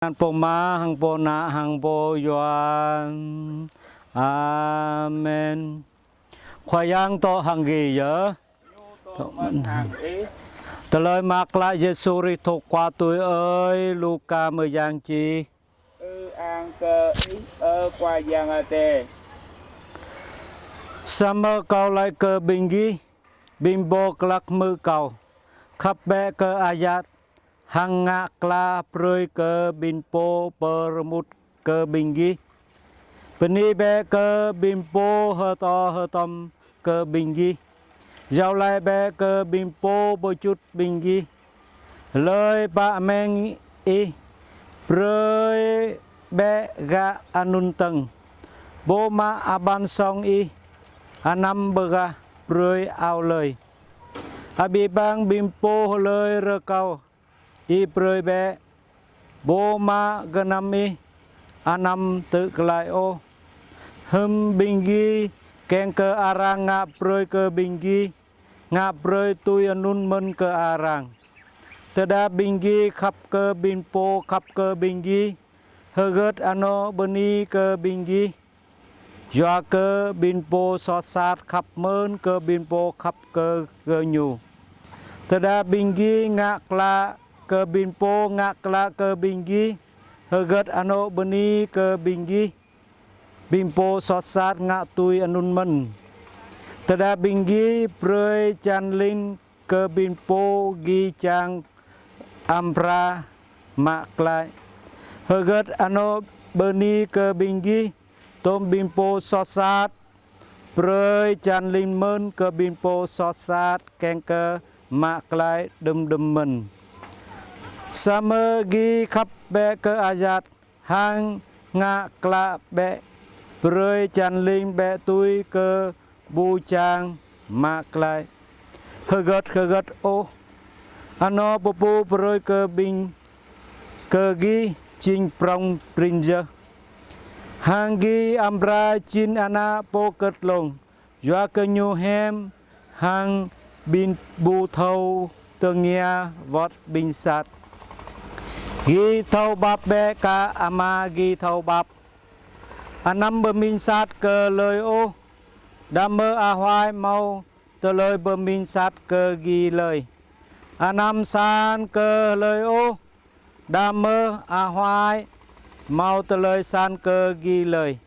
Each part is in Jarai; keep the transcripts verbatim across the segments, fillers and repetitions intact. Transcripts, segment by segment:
Anăn Pô Ama, hăng Pô Ană, hăng Pô Yuan. Amen. Khua Yang dŏ hăng gih yơh. Tơlơi mơak klă Yêsu Kristô Khua tui ơi Luka mơyang čih. Ư-ang kơ Ih, ơ Khua Yang Adai. Samơ̆ Kâo laĭ kơ ƀing gih, ƀing pô glăk hmư̆ Kâo: Khăp bĕ kơ ayăt, hăng ngă klă brơi kơ ƀing pô pơrơmut kơ ƀing gih. Bơni bĕ kơ ƀing pô hơdor hơdôm kơ ƀing gih. Iâu laĭ bĕ kơ ƀing pô pơčŭt ƀing gih: Hlơi pă meng ih, brơi bĕ gah anŭn dơ̆ng. Pô mă abăn song ih, anăm bơgah brơi ao lơi. Abih bang ƀing pô hlơi rơkâo ih brơi bĕ. Pô mă gơnam ih, anăm tư̆ glaĭ ôh. Hưm ƀing gih kiăng kơ arăng ngă brơi kơ ƀing gih, ngă brơi tui anŭn mơ̆n kơ arăng. Tơdah ƀing gih khăp kơ ƀing pô khăp kơ ƀing gih, hơgĕt anŏ bơni kơ ƀing gih? Yua kơ ƀing pô soh sat khăp mơ̆n kơ ƀing pô khăp kơ gơñu. Tơdah ƀing gih ngă klă kơ ƀing pô ngă klă kơ ƀing gih, hơgĕt anŏ bơni kơ ƀing gih? Ƀing pô soh sat ngă tui anŭn mơ̆n. Tơdah ƀing gih brơi čan lin kơ ƀing pô gih čang amra mă glaĭ, hơgĕt anŏ bơni kơ ƀing gih? Tơdah ƀing pô soh sat brơi čan lin mơ̆n kơ ƀing pô soh sat kiăng kơ mă glaĭ đơ̆m đơ̆m mơ̆n. Samơ̆ gih khăp bĕ kơ ayăt, hăng ngă klă bĕ, brơi čan lin bĕ tui kơ ƀu čang mă glaĭ, hơgĕt hơgĕt ôh. Anŏ pơpŭ brơi kơ ƀing, kơ gih jing prŏng prin yơh. Hăng gih amra jing ană pô kơtlông, yua kơ Ñu hiam hăng ƀing ƀu thâo tơngia wơ̆t ƀing sat. Gih thâo pap bĕ kar ama gih thâo pap. Anăm pơmĭn sat kơ hlơi ôh, đah mơ̆ ahuai hmâo tơlơi pơmĭn sat kơ gih lơi. Anăm san kơ hlơi ôh, đah mơ̆ ahuai hmâo tơlơi san kơ gih lơi.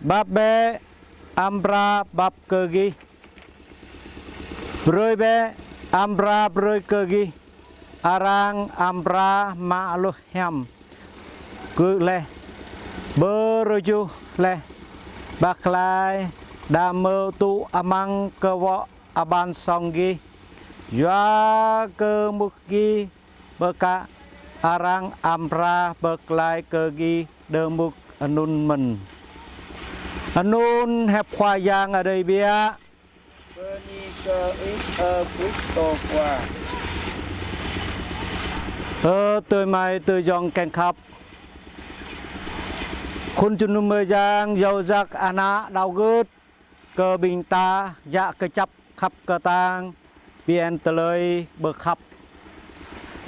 Pap bĕ, amra pap kơ gih. Brơi bĕ, amra brơi kơ gih. Arăng amra mă hloh hiam gơ̆ laih, pơrơjuh laih, pơklaih đah mơ̆ tŭ amăng kơwŏ abăn song gih. Yua kơ mŭk gih pơkă, arăng amra pơklaih kơ gih đơ mŭk anŭn mơ̆n. Anŭn hiăp Khua Yang Adai biă. Bơni kơ Ih, ơ Kristô Khua. Ơ adơi amai adơi ayŏng kiăng khăp. Khul jơnum mơyang iâu jak ană đaŏ gưt kơ ƀing ta djă kơjăp khăp kơtang ƀiă tơlơi pơkhăp.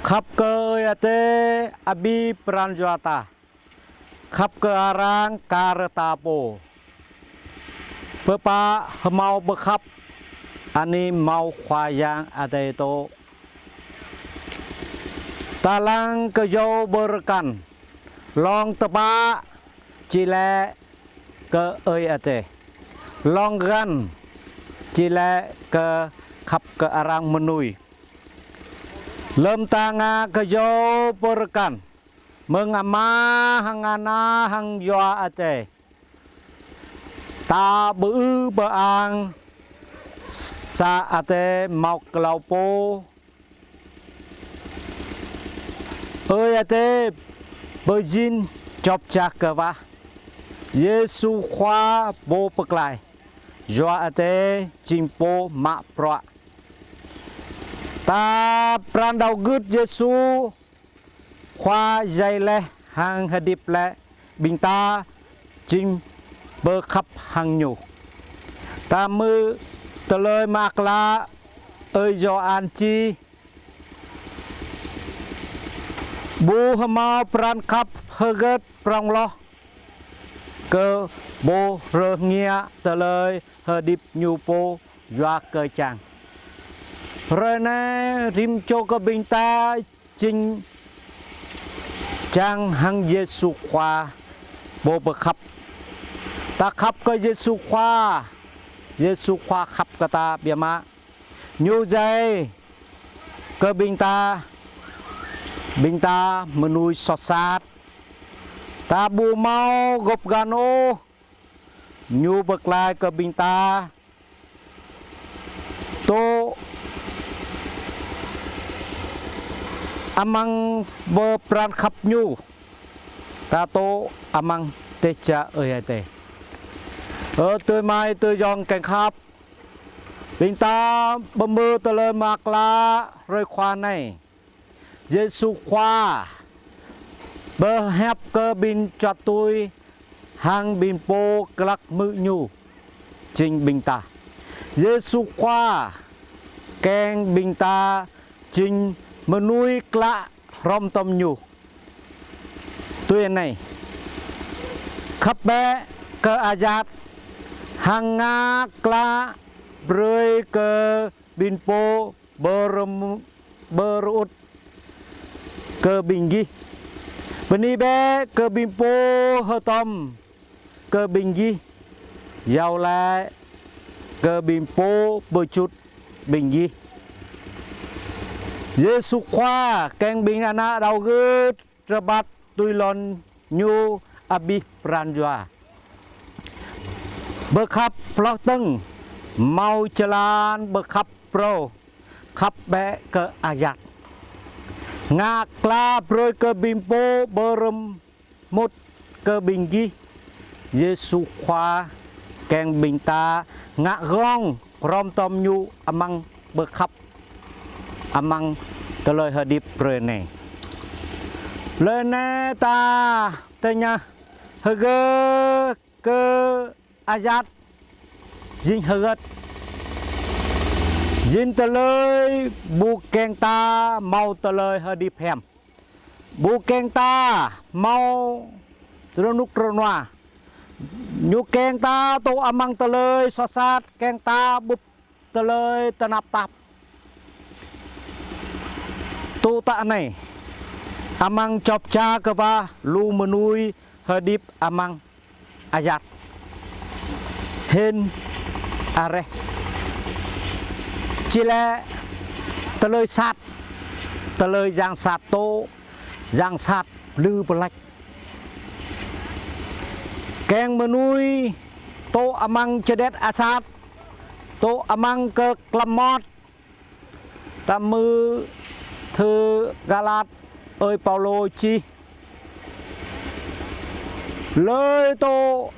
Khăp kơ Ơi Adai abih pran jua ta. Khăp kơ arăng kar ta pô. Pơpă hơmâo pơkhăp, anai hơmâo Khua Yang Adai dŏ. Ta lăng kơyâo pơrơkăn, lŏng tơpă či lĕ kơ Ơi Adai, lŏng găn či lĕ kơ khăp kơ arăng mơnuih. Lơ̆m ta ngă kơyâo pơrơkăn mơ̆ng Ama hăng Ană hăng Jua Adai, ta pơư pơang sa Adai hmâo klâo pô. Ơi Adai pơjing čŏp čah kơ wah, Yêsu Khua pô pơklaih, Jua Adai jing pô mă bruă. Ta pran đaŏ gưt Yêsu Khua djai laih hăng hơdip glaĭ, ƀing ta jing pơkhăp hăng Ñu. Ta hmư̆ tơlơi mơak klă Ơi Yôhan čih. ƀu hơmâo pran khăp hơgĕt prong hloh kơ pô rơngiă tơlơi hơdip ñu pô yua kơ čang. Hrơi anai rĭm čô kơ ƀing ta jing čang hăng Yêsu Khua pô pơkhăp. Ta khăp kơ Yêsu Khua, Yêsu Khua khăp kơ ta biă mă. Ñu djai kơ ƀing ta, ƀing ta mơnuih soh sat. Ta ƀu hơmâo gop gan ôh. Ñu pơklaih kơ ƀing ta dŏ amăng pran khăp ñu. Ta dŏ amăng dêh čar Ơi Adai. Ơ adơi amai adơi ayŏng kiăng khăp, ƀing ta pơmơ̆ tơlơi mơak klă hrơi Khua anai. Yêsu Khua pơhiăp kơ ƀing čuăt tui hăng ƀing pô glăk hmư̆ ñu, jing ƀing ta. Yêsu Khua kiăng ƀing ta jing mơnuih klă hrŏm tom ñu. Tui anai: khăp bĕ kơ ayăt, hăng ngă klă brơi kơ ƀing pô pơrơm-, pơrơut kơ ƀing gih. Bơni bĕ kơ ƀing pô hơtŏm kơ ƀing gih, iâu laĭ kơ ƀing pô pơčŭt ƀing gih. Yêsu Khua kiăng ƀing ană đaŏ gưt rơbat tui lŏn ñu abih pran jua. Pơkhăp hloh dơ̆ng, hmâo jơlan pơkhăp phrâo, khăp bĕ kơ ayăt. Ngă klă brơi kơ ƀing pô pơrơm- mŭt kơ ƀing gih. Yêsu Khua kiăng ƀing ta ngă gơ̆ng hrŏm tom ñu amăng pơkhăp, amăng tơlơi hơdip hrơi anai. Hrơi anai ta tơña hơgĕt kơ ayăt jing hơgĕt. Jing tơlơi ƀu kiăng ta hmâo tơlơi hơdip hiam. Ƀu kiăng ta hmâo rơnŭk rơnua. Ñu kiăng ta dŏ amăng tơlơi soh sat, kiăng ta bưp tơlơi tơnap tap. Tŭ tă anai, amăng čŏp čar kơ wa lu mơnuih hơdip amăng ayăt, hĭn, areh. Či lĕ tơlơi sat, tơlơi yang sat dŏ, yang sat plư pơlač. Kiăng mơnuih dŏ amăng čơđet asat, dŏ amăng kơ klăm mơmŏt. Ta hmư̆ thư Galat ơi Paulô čih: Hlơi dŏ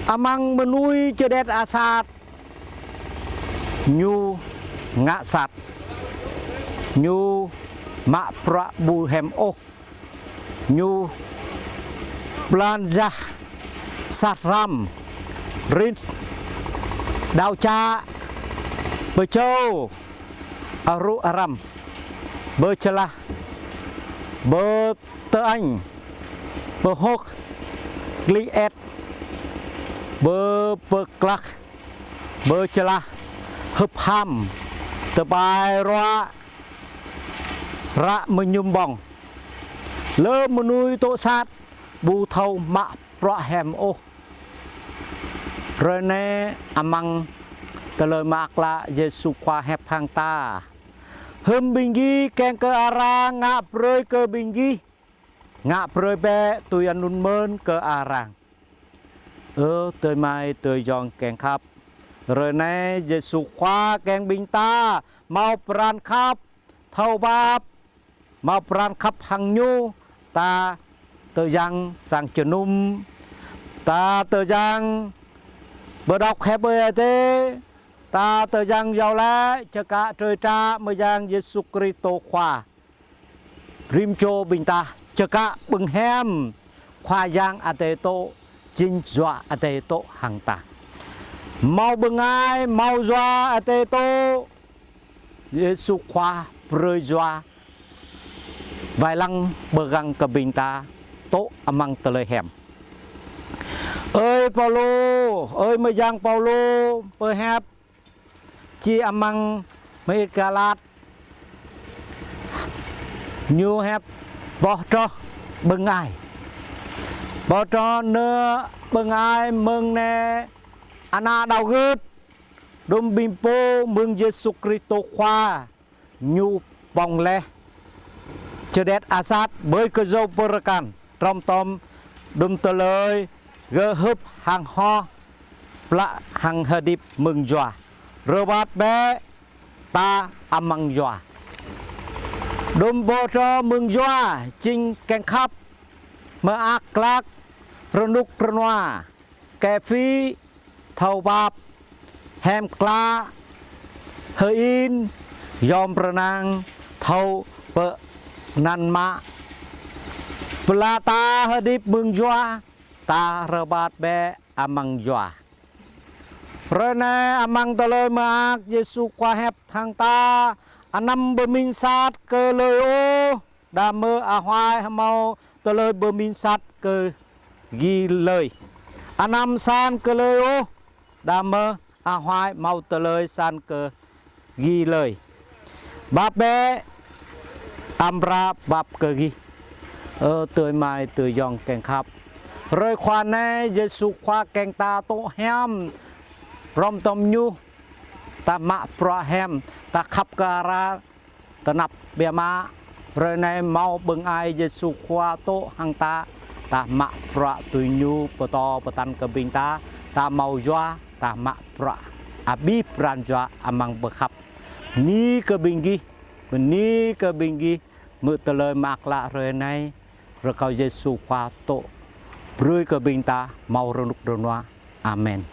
amăng mơnuih čơđet asat, ñu ngă sat, ñu mă bruă ƀu hiam ôh. Ñu blan jah, sat hrăm, rit, đaŏ čă, pơčô, arŭ arăm, pơčơlah, pơtơañ, pơhŏk, klĭ et, pơpơklah, pơčơlah, hưp ham, tơpai ruă, ră mơñum ƀơ̆ng. Lơ̆m mơnuih dŏ sat, ƀu thâo mă bruă hiam ôh. Hrơi anai amăng tơlơi mơak klă Yêsu Khua hiăp hăng ta: Hưm ƀing gih kiăng kơ arăng ngă brơi kơ ƀing gih, ngă brơi bĕ tui anŭn mơ̆n kơ arăng. Ơ adơi amai adơi ayŏng kiăng khăp, hrơi anai Yêsu Khua kiăng ƀing ta hmâo pran khăp thâo pap, hmâo pran khăp hăng ñu, ta tơjang sang jơnum, ta tơjang pơđŏk hiăp Ơi Adai, ta tơjang iâu laĭ čơkă drơi dră mơyang Yêsu Kristô Khua. Rĭm čô ƀing ta čơkă ƀơ̆ng hiam Khua Yang Adai dŏ, jing yua Adai dŏ hăng ta. Hmâo bơngai, hmâo yua Adai dŏ, Yêsu Khua brơi yua wai lăng pơgang kơ ƀing ta tŏ amăng tơlơi hiam. Ơi Paulô, ơi mơyang Paulô, pơhiăp či amăng mơit Galat, ñu hiăp boh troh bơngai. Boh troh nơ bơngai mơ̆ng anai, ană đaŏ gưt, đŭm ƀing pô mơ̆ng Yêsu Kristô Khua ñu pŏng laih čơđet asat ƀơi kơyâo pơrơkal, hrŏm tơm đŭm tơlơi gơhưp hăng hŏ, plă hăng hơdip mơ̆ng jua. Rơbat bĕ ta amăng jua. Đŭm boh troh mơ̆ng jua jing kiăng khăp, mơak klak, rơnŭk rơnua, kơphi, thâo pap, hiam klă, hơĭn, yom rơnang, thâo pơanăn mă. Plă ta hơdip mơ̆ng jua, ta rơbat bĕ amăng jua. Hrơi anai amăng tơlơi mơak Yêsu Khua hiăp hăng ta, anăm pơmĭn sat kơ hlơi ôh, đah mơ̆ ahuai hơmâo tơlơi pơmĭn sat kơ gih lơi. Anăm san kơ hlơi ôh, đah mơ̆ ahuai hơmâo tơlơi san kơ gih lơi. Pap bĕ, amra pap kơ gih. Ơ adơi amai adơi ayŏng kiăng khăp, hrơi Khua anai Yêsu Khua kiăng ta tŏ hiam, hrŏm tơm ñu, ta mă bruă hiam, ta khăp kơ arăng, tơnap biă mă. Hrơi anai hơmâo bơngai Yêsu Khua tŏ hăng ta, ta mă bruă tui ñu pơtô pơtăn kơ ƀing ta, ta hơmâo jua, ta mă bruă abih pran jua amăng pơkhăp. Bơni kơ ƀing gih, bơni kơ ƀing gih, mơ̆ng tơlơi mơak klă hrơi anai, rơkâo Yêsu Khua tŏ brơi kơ ƀing ta hơmâo rơnŭk rơnua. Amen.